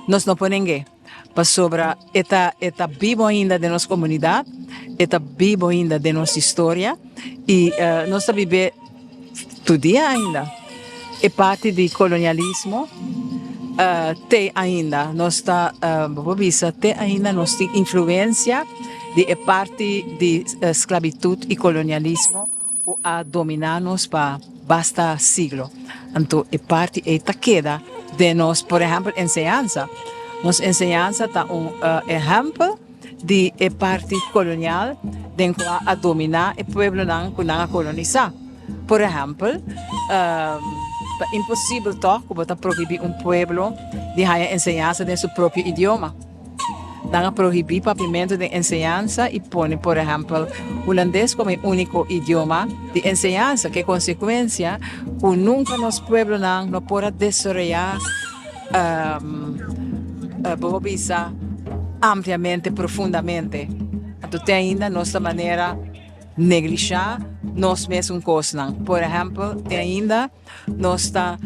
Nos no por neng'é, pasobra e ta e ta bibo ainda den nos komunidat, e ta bibo ainda den nos historia i nos ta bib'é tur dia ainda. E parti di kolonialismo te ainda nos ta, bo por bisa te ainda nos tin influensia di e parti di sklabitut i kolonialismo ku a dominá nos pa basta siglo. Anto e parti ei ta keda den nos, por ehèmpel, enseñansa. Nos enseñansa ta un ehèmpel di e parti kolonial den kua a dominá e pueblonan ku nan a kolonisá. Por ehèmpel, ta imposibel tòg ku bo ta prohibí un pueblo di haña enseñansa den su propio idioma. Nan a prohibí papiamentu den enseñansa i pone, por ehèmpel, hulandes komo e úniko idioma di enseñansa, ku e konsekuensia ku nunka nos pueblonan no por a desaroyá, bo por bisa, ampliamente, profundamente. Anto te ainda nos ta manera neglishá nos mesun kosnan. Por ehèmpel, te ainda. Nos ta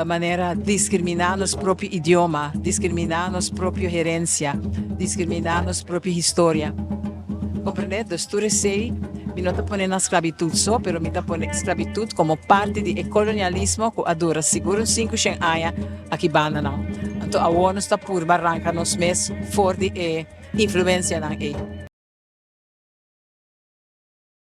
manera diskriminá nos propio idioma, diskriminá nos propio herensia, diskriminá nos propio historia. Komprendé? Dus tur esei mi no ta pone na sklabitut so, pero mi ta pone sklabitut komo parti di e kolonialismo ku a dura sigur un sinkushen aña aki bandanan. Anto awor nos ta purba ranka nos mes for di e influensianan ei.